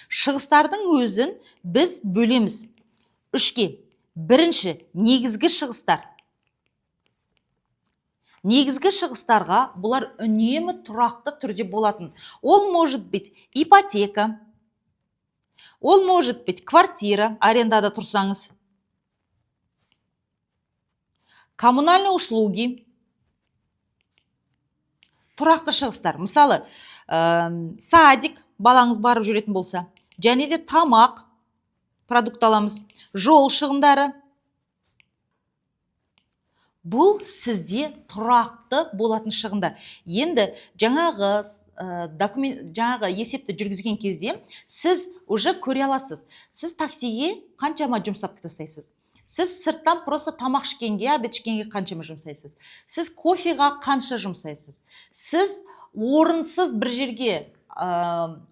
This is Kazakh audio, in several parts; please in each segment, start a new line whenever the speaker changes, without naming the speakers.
Шығыстардың өзін біз бөлеміз үшке. Бірінші – негізгі шығыстар. Негізгі шығыстарға бұлар үнемі тұрақты түрде болатын. Ол может быть ипотека, ол может быть квартира, арендада тұрсаңыз, коммунальные услуги. Тұрақты шығыстар, мысалы, садик, балаңыз барып жүретін болса, және де тамақ, продукт аламыз, жол шығындары. Бұл сізде тұрақты болатын шығындар. Енді жаңағы документ, жаңағы есепті жүргізген кезде сіз уже көре аласыз: сіз таксиге қаншама жұмсап тастайсыз, сіз сырттан просто тамақ ішкенге, обед ішкенге қаншама жұмсайсыз, сіз кофеға қанша жұмсайсыз, сіз орынсыз бір жерге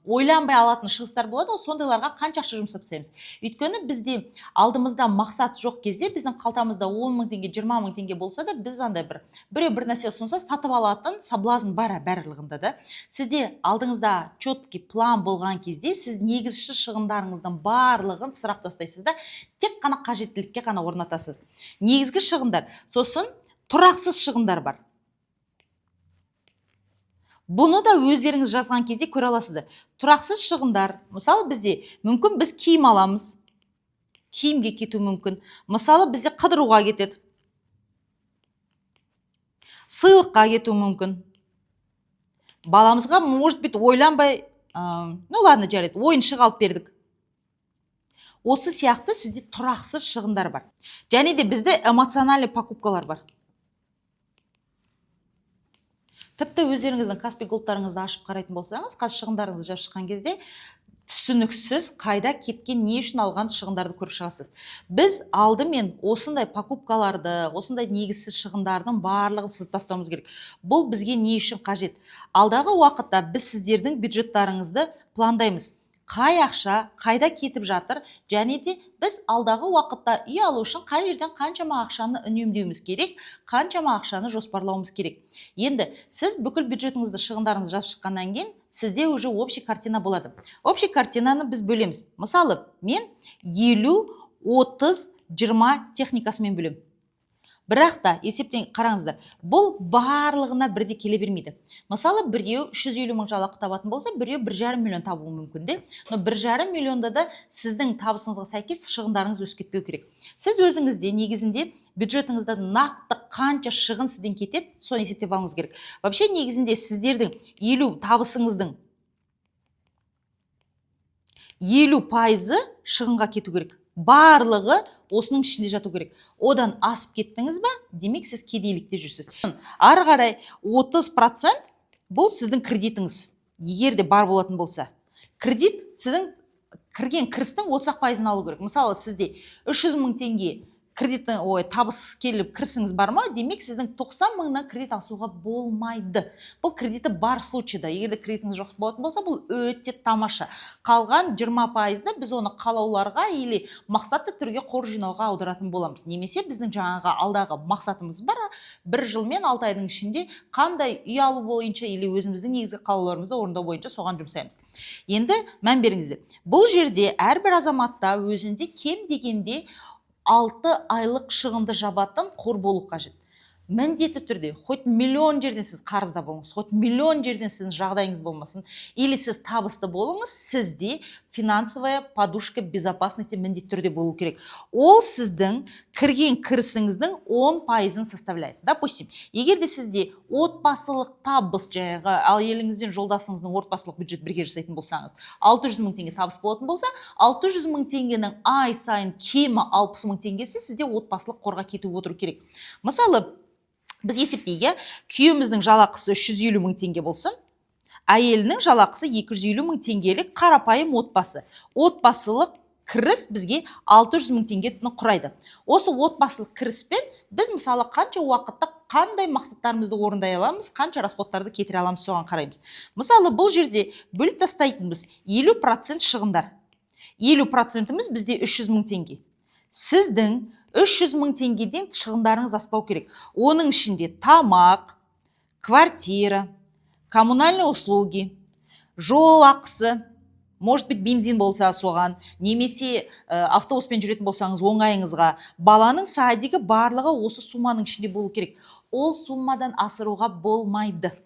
ойланбай алатын шығыстар болады ғой, сондайларға қанша ақша жұмсап тастаймыз. Өйткені бізде алдымызда мақсат жоқ кезде біздің қалтамызда 10 мың теңге, 20 мың теңге болса да, біз андай бір біреу бір нәрсе ұсынса, сатып алатын соблазн бар барлығында да. Сізде алдыңызда четкий план болған кезде сіз негізгі шығындарыңыздың барлығын сұрап тастайсыз да, тек қана қажеттілікке ғана орнатасыз. Негізгі шығындар. Сосын тұрақсыз шығындар бар. Бұны да өздеріңіз жазған кезде көре аласыздар. Тұрақсыз шығындар, мысалы, бізде мүмкін біз киім аламыз, киімге кетуі мүмкін. Мысалы, бізде қыдыруға кетеді, сыйлыққа кетуі мүмкін баламызға, может быть, ойланбай, ну ладно, жарайды, ойыншық алып бердік. Осы сияқты сізде тұрақсыз шығындар бар. Және де бізде эмоциональный покупкалар бар. Тіпті өздеріңіздің Каспи Голдтарыңызды ашып қарайтын болсаңыз, қазір шығындарыңызды жазып шыққан кезде түсініксіз, қайда кеткен, не үшін алған шығындарды көріп шығасыз. Біз алдымен осындай покупкаларды, осындай негізсіз шығындардың барлығын сызып тастауымыз керек. Бұл бізге не үшін қажет? Алдағы уақытта біз сіздердің бюджеттарыңызды пландаймыз: қай ақша қайда кетіп жатыр және де біз алдағы уақытта үй алу үшін қай жерден қаншама ақшаны үнемдеуіміз керек, қаншама ақшаны жоспарлауымыз керек. Енді сіз бүкіл бюджетіңізді, шығындарыңызды жазып шыққаннан кейін сізде уже общий картина болады. Общий картинаны біз бөлеміз. Мысалы, мен 50, 30, 20 техникасымен бөлемін. Бірақ та есептен қараңыздар, бұл барлығына бірдей келе бермейді. Мысалы, біреу 350 мың жалақы табатын болса, біреу 1,5 миллион табуы мүмкін де. Но 1,5 миллионда да сіздің табысыңызға сәйкес шығындарыңыз өсіп кетпеу керек. Сіз өзіңізде негізінде бюджетіңізде нақты қанша шығын сізден кетеді, соны есептеп алуыңыз керек. Вообще, негізінде сіздердің табысыңыздың 50%-ы шығынға кету керек, барлығы осының ішінде жату керек. Одан асып кеттіңіз ба, демек, сіз кедейлікте жүрсіз. Ары қарай 30% бұл сіздің кредитіңіз, егер де бар болатын болса. Кредит сіздің кірген кірістің 30 пайызын алу керек. Мысалы, сізде 300 мың теңге кредиттің, ой, табыс келіп, кірісіңіз бар ма, демек, сіздің 90 мыңнан кредит асуға болмайды. Бұл кредиті бар случайда. Егер де кредитіңіз жоқ болатын болса, бұл өте тамаша. Қалған 20%-ды біз оны қалауларға или мақсатты түрге қор жинауға аударатын боламыз. Немесе біздің жаңағы алдағы мақсатымыз бар: бір жыл мен 6 айдың ішінде қандай үй алу бойынша или өзіміздің негізгі қалауларымызды орындау бойынша соған жұмсаймыз. Енді мән беріңіздер, бұл жерде әрбір азаматта өзінде кем дегенде 6 айлық шығынды жабатын қор болу қажет міндетті түрде. Хоть миллион жерден сіз қарызда болыңыз, хоть миллион жерден сіздің жағдайыңыз болмасын или сіз табысты болыңыз, сізде финансовая подушка безопасности міндетті түрде болу керек. Ол сіздің кірген кірісіңіздің 10%-ын составляет. Допустим, егер де сізде отбасылық табыс, жаңағы әйеліңіз бен жолдасыңыздың отбасылық бюджет бірге жасайтын болсаңыз, 600 мың теңге табыс болатын болса, 600 мың теңгенің ай сайын кемі 60 мың теңгесі сізде отбасылық қорға кетіп отыру керек. Мысалы, біз есептейік, иә, күйеуіміздің жалақысы 350 мың теңге болсын, әйелінің жалақысы 250 мың теңгелік қарапайым отбасы. Отбасылық кіріс бізге 600 мың теңгені құрайды. Осы отбасылық кіріспен біз, мысалы, қанша уақытта қандай мақсаттарымызды орындай аламыз, қанша расходтарды кетіре аламыз, соған қараймыз. Мысалы, бұл жерде бөліп тастайтынбыз 50% шығындар. 50%-іміз бізде 300 мың теңге. Сіздің 300 мың теңгеден шығындарыңыз аспау керек. Оның ішінде тамақ, квартира, коммунальные услуги, жол ақысы. Может быть, бензин болса соған, немесе автобуспен жүретін болсаңыз, оңайыңызға, баланың садигі, барлығы осы сумманың ішінде болу керек. Ол суммадан асыруға болмайды.